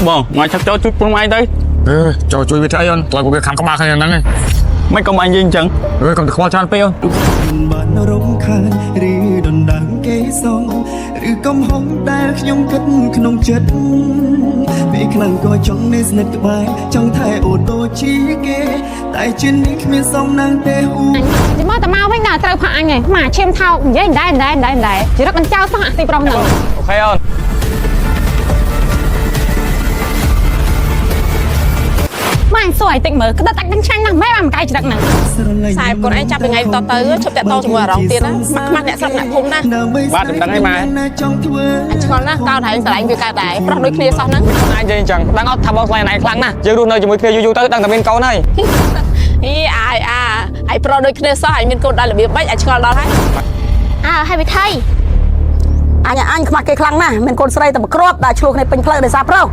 បងមកឆាប់ចូលជួយព្រមឯងទៅ អឺចូលជួយវាធ្វើអីអូនតើពួកវាខំក្បាលគ្នាហ្នឹងឯង មិនកុំអញនិយាយអញ្ចឹង អើកុំទៅខ្វល់ច្រើនពេកអូន មិនបានរំខានឬដណ្ដើមគេសងឬកំហុសដែលខ្ញុំគិតក្នុងចិត្តពេលខ្លាំងក៏ចង់នៅស្និទ្ធក្បែរចង់ថែអូនដូចជាគេតែជានេះគ្មានសំណាងទេហ៊ូ អញចាំមកតែមកវិញដល់ត្រូវផាក់អញឯងមកឈាមថោកនិយាយដែរដែរដែរដែរចរិតមិនចោលសោះអាទីប្រុសហ្នឹង អូខេអូន មកអញសួរឲ្យតិចមើលក្តិតអាចដឹងឆ្ងាញ់ណាស់ម៉ែបានមកកាយចរិតហ្នឹង ខ្សែកូនឯងចាប់ពីថ្ងៃតទៅឈប់តាក់ទងជាមួយអារម្មណ៍ទៀតណាខ្មាស់ខ្មាស់អ្នកស្រុកអ្នកភូមិណា បាទខ្ញុំដឹងហើយម៉ែ អញឆ្ងល់ណាស់តើថែងស្រឡាញ់វាកើតដែរប្រុសដូចគ្នាសោះហ្នឹង អាចនិយាយអញ្ចឹងដឹងអត់ថាបងស្លាញ់ឯងខ្លាំងណាស់យើងរស់នៅជាមួយគ្នាយូរៗទៅដឹងតែមានកូនហើយ អីអាយអាឯងប្រុសដូចគ្នាសោះឯងមានកូនដល់របៀបម៉េចឯងឆ្ងល់ដល់ហើយ អើហើយវិថី អញអញខ្មាស់គេខ្លាំងណាស់មានកូនស្រីតែមួយគ្រាប់ដែលឆ្លោះគ្នាពេញផ្លូវដោយសារប្រុស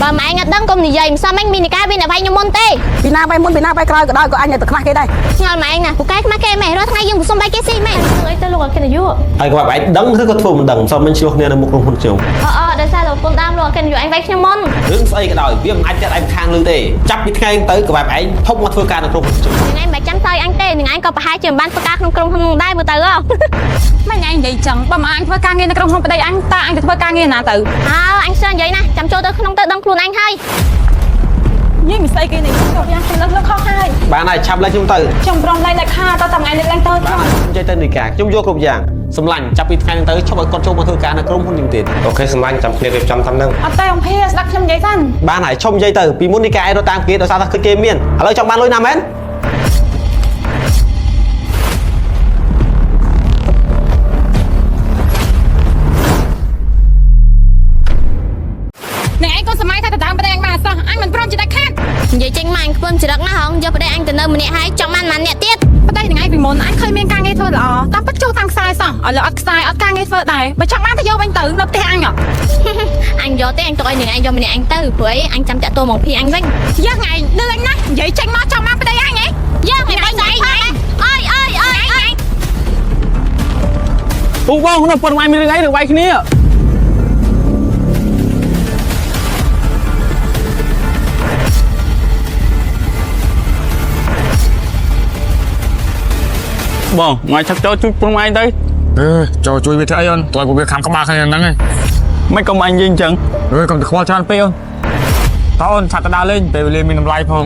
បើម៉ែឯងអត់ដឹងកុំនិយាយមិនសមឯងមាននីការវាអ្នកវាយខ្ញុំមុនទេ ពីណាវាយមុនពីណាវាយក្រោយក៏ដោយក៏អញនៅតែខ្មាស់គេដែរ ឆ្ងល់ម៉ែឯងណាពូកែខ្មាស់គេម៉ែរាល់ថ្ងៃយើងប្រសុំបាយគេស៊ីម៉ែអីទៅលោកអកិនយុ ហើយក៏បែបឯងដឹងឬក៏ធ្វើមិនដឹងសមមិនឆ្លោះគ្នានៅមុខក្រុមហ៊ុនខ្ញុំ អឺដោយសារលោកប្រពន្ធដើមលោកអកិនយុឯងវាយខ្ញុំមុន រឿងស្អីក៏ដោយវាមិនអាចចាត់ឯងខាងលឺទេចាប់ពីថ្ងៃហ្នឹងទៅក៏បែបឯងធំមកធ្វើការនៅក្រុមហ៊ុនខ្ញុំ នឹងឯងមិនចាំសើអញទេនឹងឯងក៏ប្រហែលជាមិនបានធ្វើការក្នុងក្រុមហ៊ុននោះដែរមើលទៅហ៎ មិនឯងនិយាយចឹងបើមកអញធ្វើការងារនៅក្រុមហ៊ុនប្តីអញតើអញទៅធ្វើការងារណាទៅ អើអញស្ទើនិយាយណាចាំចូលទៅក្នុងទៅដឹងខ្លួនឯងហើយ និយាយមិនស្អីគេនេះចូលយ៉ាងខ្ញុំលើកខុសហើយ បានហើយឆាប់ឡើងខ្ញុំទៅ ខ្ញុំព្រមលែងតែខាតតែថ្ងៃនេះឡើងទៅចុះ និយាយទៅនីកាខ្ញុំយកគ្រប់យ៉ាងសម្លាញ់ចាប់ពីថ្ងៃហ្នឹងទៅឈប់ឲ្យគាត់ចូលមកធ្វើការនៅក្រុមហ៊ុនខ្ញុំទៀត អូខេសម្លាញ់ចាំគ្នារៀបចំតាមហ្នឹង អត់ទេអង្គភាស្ដាប់ខ្ញុំនិយាយសិន បានហើយឈប់និយាយទៅពីមុននីកាឯងរត់តាមគេដោយសារថាឃើញគេមានឥឡូវចង់បានលុយណាមែន នឹងឯងក៏សម័យថាទៅតាមប្តីអញបានសោះអញមិនព្រមជាដាច់ខាត និយាយចេញម៉ែអញខ្ពើមចរិតណាស់ហងយកប្តីអញទៅនៅម្នាក់ហើយចង់បានម៉ានអ្នកទៀត ប្តីនឹងឯងពីមុនអញឃើញមានការងារធ្វើល្អតាមពិតចូលតាមខ្សែសោះឥឡូវអត់ខ្សែអត់ការងារធ្វើដែរបើចង់បានទៅយកវិញទៅនៅផ្ទះអញហ៎ អញយកទេអញទុកឲ្យនឹងឯងយកម្នាក់អញទៅព្រោះអីអញចាំតាក់ទងមកភីអញវិញ យកថ្ងៃលឿនណាស់និយាយចេញមកចង់បានប្តីអញហ៎ យកថ្ងៃអញអើយអើយអើយអើយ ពូបងនៅប៉ុនឯងមានរឿងអីឬវាយគ្នាបងមកឆាប់ចូលជួយព្រមឯងទៅ អឺចូលជួយវាធ្វើអីអូនតើពួកវាខំក្បាលគ្នាហ្នឹងឯង មិនកុំអញនិយាយអញ្ចឹង អើកុំទៅខ្វល់ច្រើនពេកអូនតើអូនឆាប់ទៅដើរលេងពេលវេលាមានតម្លៃផង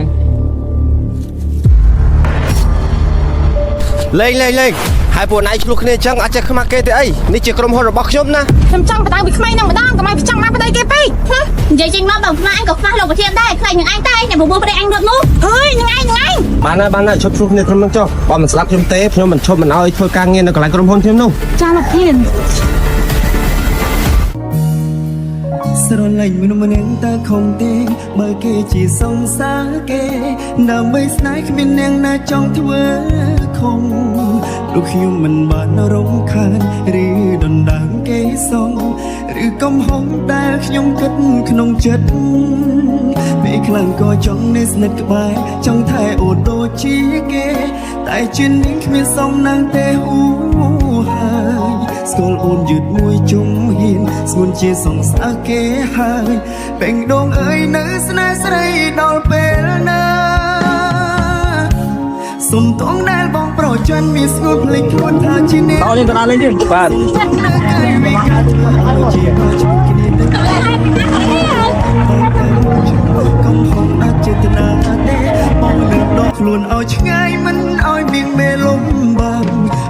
លេងលេងលេងហើយពួកណៃឆ្លោះគ្នាអញ្ចឹងអត់ចេះខ្មាស់គេទេអីនេះជាក្រុមហ៊ុនរបស់ខ្ញុំណា ខ្ញុំចង់បដៅពីក្មេងហ្នឹងម្ដងកុំឲ្យវាចង់បានប្តីគេពេក និយាយចេញមកបើខ្មាស់អញក៏ខ្មាស់លោកប្រធានដែរខ្លាចនឹងឯងតែអ្នកបបួលប្តីអញរត់នោះ ហើយនឹងឯងនឹងឯង បានហើយបានហើយឈប់ឆ្លោះគ្នាក្រុមហ្នឹងចុះបើមិនស្ដាប់ខ្ញុំទេខ្ញុំមិនឈប់មិនឲ្យធ្វើការងារនៅកន្លែងក្រុមហ៊ុនខ្ញុំនោះ ចាលោកធាន ស្រឡាញ់មនុស្សម្នាក់តើខំទេបើគេជាសង្សារគេដើម្បីស្នេហ៍គ្មានអ្នកណាចង់ធ្វើខំព្រោះខ្ញុំមិនបានរំខានឬដណ្ដើមគេសងឬកំហុសដែលខ្ញុំគិតក្នុងចិត្តពេលខ្លាំងក៏ចង់នៅស្និទ្ធក្បែរចង់ថែអូនដូចជាគេតែជានេះគ្មានសំណាងទេហ៊ូហើយស្គាល់អូនយឺតមួយជុំហ៊ានស្ងួនជាសង្សារគេហើយពេញដងអើយនៅស្នេហ៍ស្រីដល់ពេលណាសុំតងដែលបងប្រជ័នមានស្ងួនភ្លេចខ្លួនថាជាអ្នក តោះយើងទៅដើរលេងទៀតបាទ នៅក្រៅវិការធ្វើឲ្យជាក៏ជួបគ្នាទៅកំហុសអចេតនាទេបងនឹងដកខ្លួនឲ្យឆ្ងាយមិនឲ្យមានមេលំបាក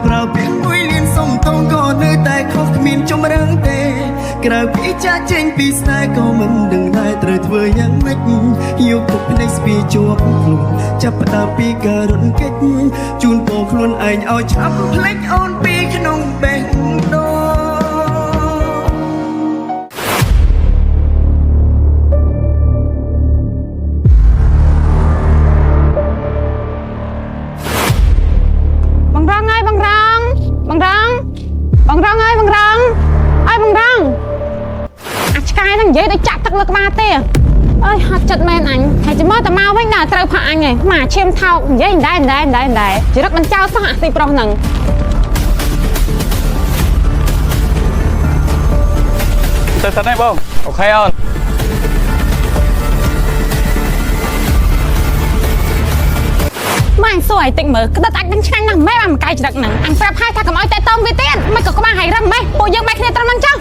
ប្រើពាក្យមួយលៀនសុំតងក៏នៅតែខុសគ្មានចម្រើងទេក្រៅពីចាក់ចេញពីស្នេហ៍ក៏មិនដឹងដែរត្រូវធ្វើយ៉ាងម៉េចយកទុកភ្នែកស្ពីជាប់ខ្លួនចាប់ផ្ដើមពីការរត់គេចជូនពរខ្លួនឯងឲ្យឆាប់ភ្លេចអូនពីក្នុងបេះដូង បងរងអើយបងរងបងរងបងរងអើយបងរងអើយបងរងអាឆ្កែហ្នឹងនិយាយដូចចាក់ទឹកលើក្បាលទេអើយហត់ចិត្តមែនអញហើយចាំមកតែមកវិញដល់ត្រូវផាក់អញឯងមកឈាមថោកនិយាយដែរដែរដែរដែរចរិតមិនចោលសោះអាទីប្រុសហ្នឹង ទៅសិនហើយបងអូខេអូន មកអញសួរឲ្យតិចមើលក្តិតអាចនឹងឆ្ងាញ់ណាស់ម៉ែបានមកកាយច្រឹកហ្នឹងអញប្រាប់ហើយថាកុំឲ្យតែតងវាទៀតមិនក៏ក្បាលហើយរឹមម៉េះពួកយើងបែកគ្នាត្រឹមហ្នឹងចុះ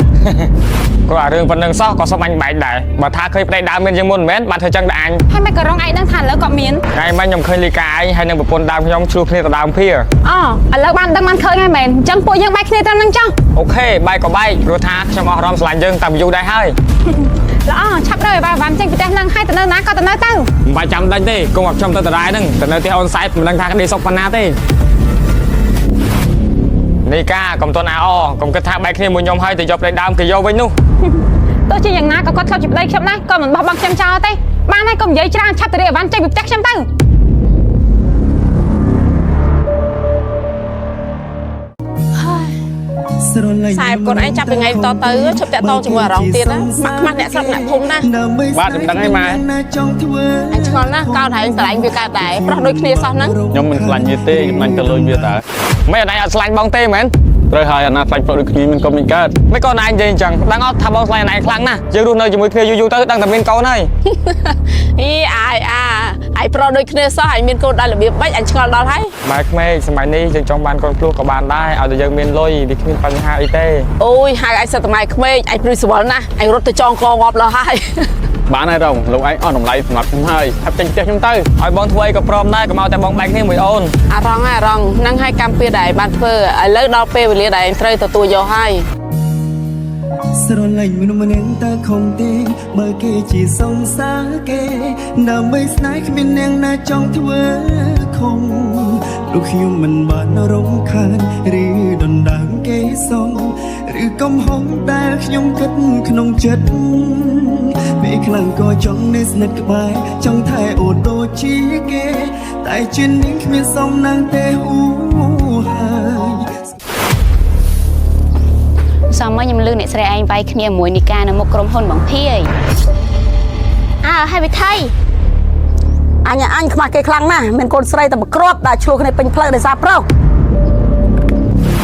ក៏អារឿងប៉ុណ្្នឹងសោះក៏សុំអញបែកដែរបើថាឃើញប្តីដើមមានជាងមុនមិនមែនបានធ្វើចឹងដែរអញ ហើយមិនក៏រងឯងដឹងថាឥឡូវក៏មាន ថ្ងៃមិញខ្ញុំឃើញលីកាឯងហើយនឹងប្រពន្ធដើមខ្ញុំឆ្លោះគ្នាទៅដើមភា អូឥឡូវបានដឹងបានឃើញហើយមែនអញ្ចឹងពួកយើងបែកគ្នាត្រឹមហ្នឹងចុះ អូខេបែកក៏បែកព្រោះថាខ្ញុំអស់អារម្មណ៍ស្រឡាញ់យើងតាំងពីយូរដែរហើយ ល្អឆាប់រើឲ្យបានចេញពីផ្ទះហ្នឹងហើយទៅនៅណាក៏ទៅនៅទៅ មិនបាច់ចាំដេញទេគង់ឲ្យខ្ញុំទៅដដែលហ្នឹងទៅនៅផ្ទះអូនសែតមិនដឹងថាក្តីសុខប៉ុណ្ណាទេនីកាកុំតន់អាអកុំគិតថាបែកគ្នាមួយខ្ញុំហើយទៅយកប្តីដើមគេយកវិញនោះ ទោះជាយ៉ាងណាក៏គាត់ធ្លាប់ជាប្តីខ្ញុំដែរក៏មិនបោះបង់ខ្ញុំចោលទេបានហើយកុំនិយាយច្រើនឆាប់ទៅរៀបអីវ៉ាន់ចេញពីផ្ទះខ្ញុំទៅ ស្រឡាញ់ ខ្សែកូនឯងចាប់ពីថ្ងៃតទៅឈប់តាក់ទងជាមួយអារម្មណ៍ទៀតណាម៉ាក់ខ្មាស់អ្នកស្រុកអ្នកភូមិណា បាទខ្ញុំដឹងហើយម៉ែ ចង់ធ្វើ អញឆ្ងល់ណាស់កោតហើយស្រឡាញ់វាកើតដែរប្រុសដូចគ្នាសោះហ្នឹង ខ្ញុំមិនខ្លាញ់វាទេខ្ញុំខ្លាញ់ទៅលុយវាតើ មិនអត់ឯងអត់ស្លាញ់បងទេមែន ត្រូវហើយអាណាខ្លាញ់ប្រុសដូចគ្នាមានកុំមិនកើត មិនក៏ណែនិយាយអញ្ចឹងដឹងអត់ថាបងស្លាញ់ណែខ្លាំងណាស់យើងរស់នៅជាមួយគ្នាយូរយូរទៅដឹងតែមានកូនហើយ អីអាយអាហើយប្រុសដូចគ្នាសោះហើយមានកូនដល់របៀបម៉េចអញឆ្ងល់ដល់ហើយ ម៉ែក្មេកសម័យនេះយើងចង់បានកូនភ្លោះក៏បានដែរឲ្យតែយើងមានលុយវាគ្មានបញ្ហាអីទេ អូយហៅឯងសិតតែម៉ែក្មេកឯងព្រួយស្វល់ណាស់ឯងរត់ទៅចងកងាប់ដល់ហើយ បានហើយរងលោកឯងអស់តម្លៃសម្រាប់ខ្ញុំហើយឆាប់ចេញផ្ទះខ្ញុំទៅ ឲ្យបងធ្វើអីក៏ព្រមដែរកុំឲ្យតែបងបែកគ្នាមួយអូន អារងអារងហ្នឹងហើយកម្មពៀដែលបានធ្វើឥឡូវដល់ពេលវេលាដែលឯងត្រូវទទួលយកហើយ ស្រឡាញ់មនុស្សម្នាក់តើខំទេបើគេជាសង្សារគេដើម្បីស្នេហ៍គ្មានអ្នកណាចង់ធ្វើខំលោកខ្ញុំមិនបានរំខានឬដណ្ដើមគេសងឬកំហុសដែលខ្ញុំគិតក្នុងចិត្តពេលខ្លាំងក៏ចង់នៅស្និទ្ធក្បែរចង់ថែអូនដូចជាគេតែជានាងគ្មានសំណាងទេហូហើយ សមមកខ្ញុំលឺអ្នកស្រីឯងវាយគ្នាមួយនីកានៅមុខក្រុមហ៊ុនបងភីអើហើយវិថី អញអញខ្មាស់គេខ្លាំងណាស់មានកូនស្រីតែមួយគ្រាប់ដែលឆ្លោះគ្នាពេញផ្លូវដោយសារប្រុស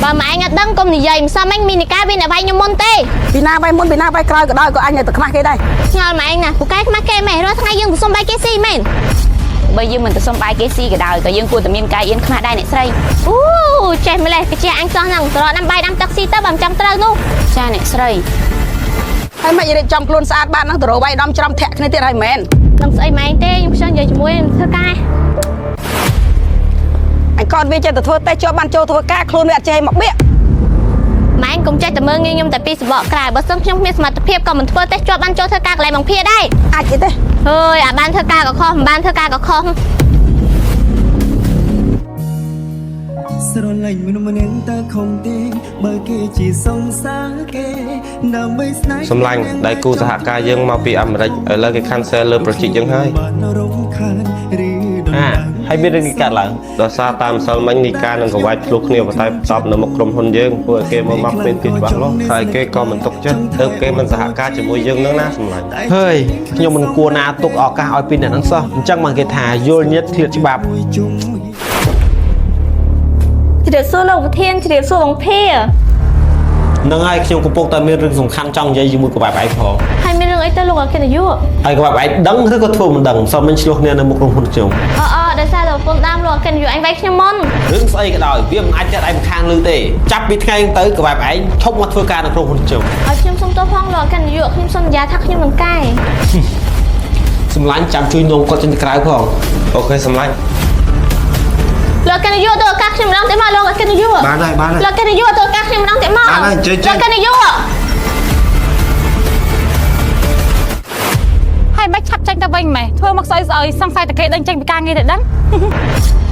បើម៉ែឯងអត់ដឹងកុំនិយាយមិនសមឯងមាននីកាវាអ្នកវាយខ្ញុំមុនទេ ពីណាវាយមុនពីណាវាយក្រោយក៏ដោយក៏អញនៅតែខ្មាស់គេដែរ ឆ្ងល់ម៉ែឯងណាពូកែខ្មាស់គេមែនរាល់ថ្ងៃយើងទៅសុំបាយគេស៊ីមែនបើយើងមិនទៅសុំបាយគេស៊ីក៏ដោយក៏យើងគួរតែមានកាយអៀនខ្មាស់ដែរអ្នកស្រីអូចេះម្លេះកាជាអញសោះហ្នឹងត្រកដាំបាយដាំទឹកស៊ីទៅបើមិនចង់ត្រូវនោះចាអ្នកស្រី ហើយមិនរៀបចំខ្លួនស្អាតបាតហ្នឹងទៅរកវាយដំច្រំធាក់គ្នាទៀតហើយមែន នឹងស្អីម៉ែឯងទេខ្ញុំខ្ជិលនិយាយជាមួយធ្វើការ អញកូនវាចេះតែធ្វើតេជាប់បានចូលធ្វើការខ្លួនវាអត់ចេះមកបៀក ម៉ែឯងកុំចេះតែមើលងាយខ្ញុំតែពីសបកក្រៅបើសិនខ្ញុំគ្មានសមត្ថភាពក៏មិនធ្វើទេជាប់បានចូលធ្វើការកន្លែងបងភាដែរ អាចអីទេ អើយអាបានធ្វើការក៏ខុសមិនបានធ្វើការក៏ខុស ស្រឡាញ់មនុស្សម្នាក់តើខំទេបើគេជាសង្សារគេដើម្បីស្នេហ៍ សម្លាញ់ដៃគូសហការយើងមកពីអាមេរិកឥឡូវគេ cancel លើ project យើងហើយ បានរំខានឬដណ្ អា ដើម ហើយមានរឿងនេះកើតឡើង ដោយសារតាមម្សិលមិញនីកានឹងកវ៉ៃភ្លោះគ្នាប៉ុន្តែផ្សព្វនៅមុខក្រុមហ៊ុនយើងធ្វើឲ្យគេមកមកពេលទៀតច្បាស់លាស់ហើយគេក៏មិនទុកចិត្តទើបគេមិនសហការជាមួយយើងនឹងណាសម្លាញ់ ហើយខ្ញុំមិនគួរណាទុកឱកាសឲ្យពីអ្នកហ្នឹងសោះអញ្ចឹងបានគេថាយល់ញាតឃ្លាតច្បាប់ មួយជុំ ជ្រាបសួរលោកប្រធានជ្រាបសួរបងភា ហ្នឹងហើយខ្ញុំកំពុងតែមានរឿងសំខាន់ចង់និយាយជាមួយក្បែរឯងផង ហើយមានរឿងអីទៅលោកអគ្គនាយក ហើយក្បែរឯងដឹងឬក៏ធ្វើមិនដឹងសុំមិនឆ្លោះគ្នានៅមុខក្រុមហ៊ុនខ្ញុំ អអដោយសារលោកប្រពន្ធដើមលោកអគ្គនាយកឯងវាយខ្ញុំមុន រឿងស្អីក៏ដោយវាមិនអាចចាត់ឯងម្ខាងលើទេចាប់ពីថ្ងៃហ្នឹងទៅក្បែរឯងឈប់មកធ្វើការនៅក្រុមហ៊ុនខ្ញុំ ឲ្យខ្ញុំសុំទោសផងលោកអគ្គនាយកខ្ញុំសន្យាថាខ្ញុំនឹងកែ សម្លាញ់ចាំជួយនាំគាត់ចេញទៅក្រៅផង អូខេសម្លាញ់ លោកអគ្គនាយកទៅឱកាសខ្ញុំម្ដងទៀតមកលោកអគ្គនាយក បានហើយបានហើយ លោកអគ្គនាយកទៅឱកាសខ្ញុំម្ដងទៀតមក បានហើយអញ្ជើញ លោកអគ្គនាយក ហើយមិនឆាប់ចេញទៅវិញម៉េះធ្វើមកស្អុយស្អុយសង្ស័យតែគេដឹងចេញពីការងារទៅដឹង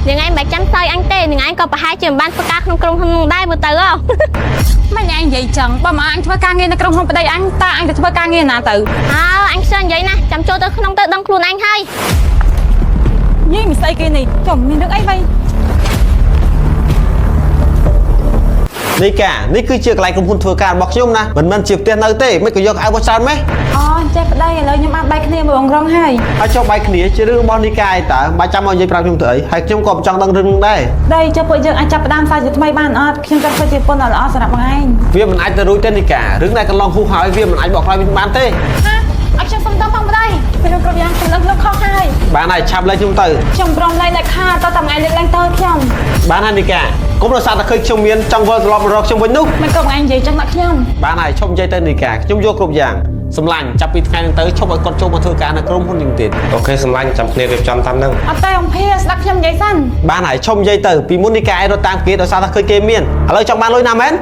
នាងឯងមិនបាច់ចាំសើចអញទេនាងឯងក៏ប្រហែលជាមិនបានធ្វើការក្នុងក្រុមហ៊ុននោះដែរមើលទៅហ៎ មិនឯងនិយាយចឹងបើមកអញធ្វើការងារនៅក្រុមហ៊ុនប្តីអញតើអញទៅធ្វើការងារណាទៅ អើអញខ្ជិលនិយាយណាស់ចាំចូលទៅក្នុងទៅដឹងខ្លួនអញហើយ យីមិនស្អីគេនេះចុំមានរឿងអីវិញ នីកានេះគឺជាកន្លែងក្រុមហ៊ុនធ្វើការរបស់ខ្ញុំណាមិនមែនជាផ្ទះនៅទេមិនក៏យកអាវមកច្រើនម៉េះ អូចេះប្តីឥឡូវខ្ញុំអាចបែកគ្នាមួយបងរងហើយ ហើយចុះបែកគ្នាជារឿងរបស់នីកាឯតើមិនបាច់ចាំមកនិយាយប្រាប់ខ្ញុំទៅអីហើយខ្ញុំក៏មិនចង់ដឹងរឿងហ្នឹងដែរ ប្តីចុះពួកយើងអាចចាប់ផ្ដើមសារជាថ្មីបានអត់ខ្ញុំចង់ធ្វើជាប្រពន្ធដ៏ល្អសម្រាប់បងឯង វាមិនអាចទៅរួចទេនីការឿងដែលកន្លងហួសហើយវាមិនអាចបកក្រោយវិញបានទេ ហាឲ្យខ្ញុំសុំទោសផងប្តី ខ្ញុំគ្រប់យ៉ាងខ្ញុំដឹងខ្ញុំខុសហើយ បានហើយឆាប់លែងខ្ញុំទៅ ខ្ញុំព្រមលែងតែខាតតែថ្ងៃលើកឡើងទៅខ្ញុំ បានហើយនីកាកុំរសាតែឃើញខ្ញុំមានចង់វិលត្រឡប់មករកខ្ញុំវិញនោះ មិនក៏ថ្ងៃនិយាយចឹងដាក់ខ្ញុំ បានហើយឈប់និយាយទៅនីកាខ្ញុំយកគ្រប់យ៉ាងសម្លាញ់ចាប់ពីថ្ងៃនេះទៅឈប់ឲ្យគាត់ចូលមកធ្វើការនៅក្រុមហ៊ុនយើងទៀត OK សម្លាញ់ចាំគ្នារៀបចំតាមហ្នឹង អត់ទេអង្គភាស្ដាប់ខ្ញុំនិយាយសិន បានហើយឈប់និយាយទៅពីមុននីកាឯងរត់តាមគេដោយសារតែឃើញគេមានឥឡូវចង់បានលុយណាមែន